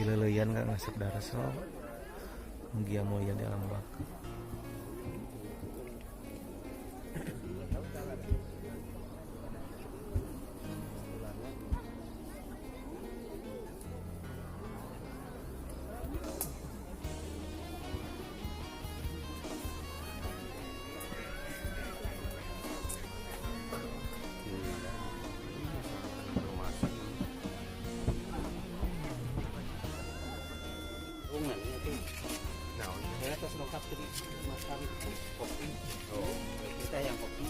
Pileleyan Kang Asep Darso. Mugia mulia di alam baka. Kopi. Oh, kita yang kopi.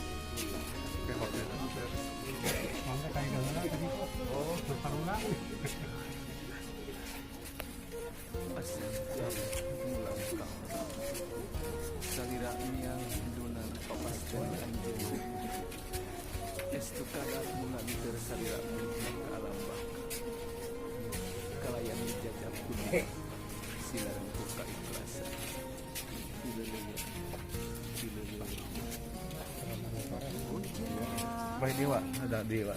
Oh, Salira yang dunan papasten anjeun. Estu kadar mula salira ka alam baka. Kalayan dijajab kudu silaran ku kaikhlasan. Baik dewa, ada dewa.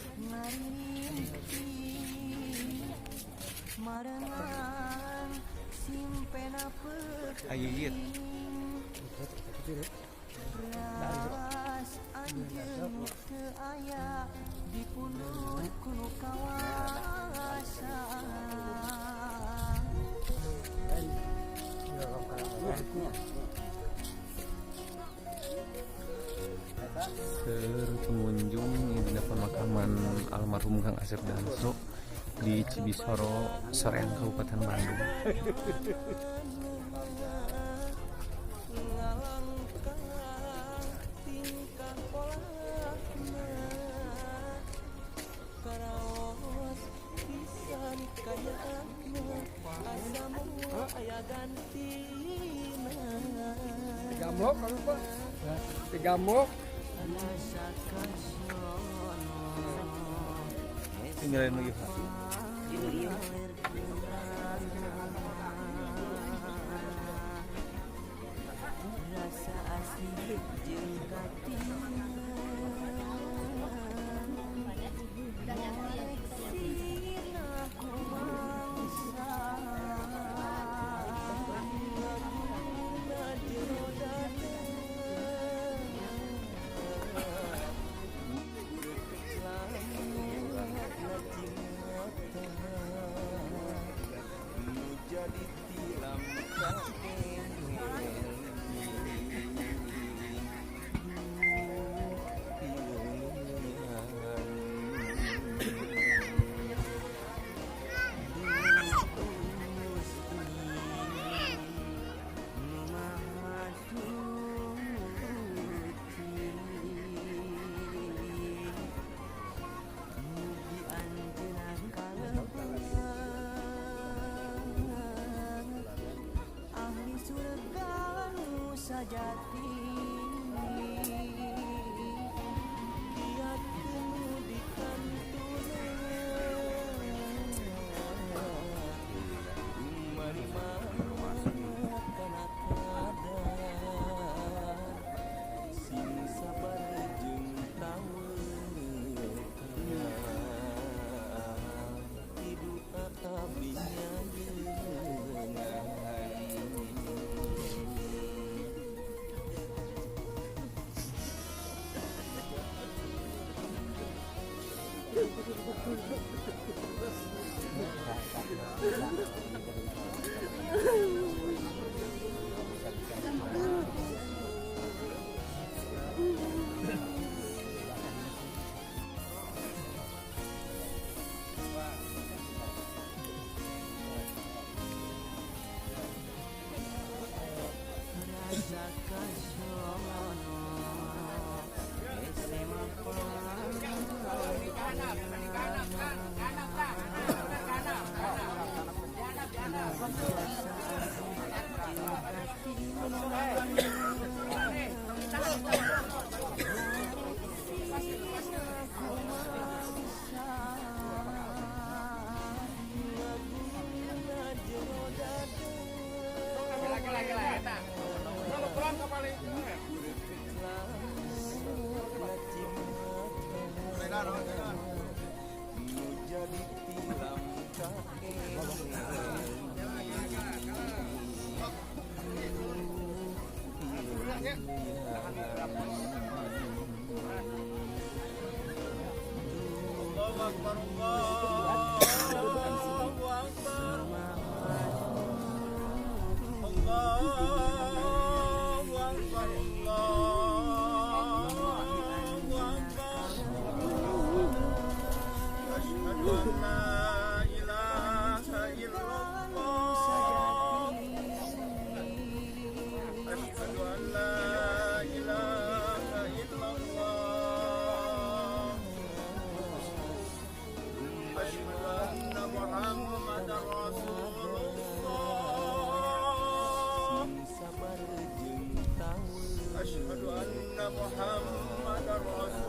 Ayiyit. Seueur pengunjung di pemakaman almarhum Kang Asep Darso di Cibisoro, Soreang, Kabupaten Bandung. Tigamok kalau Pak. Tigamok. Tinggalin lagi Pak. Rasa asih jeung katingan sina kumangsa laguna jero dada nu jadi tilam ahli surga nu sajati kiatkeun nu dikantunan marima kana kadar sing sabar jeung tawakal hidup abdi nyayeungan. Rasa kasono SMA jadi tilam kaeling. Sing sabar jeung tawe. Asyhadu anna Muhammadar Rasulullah.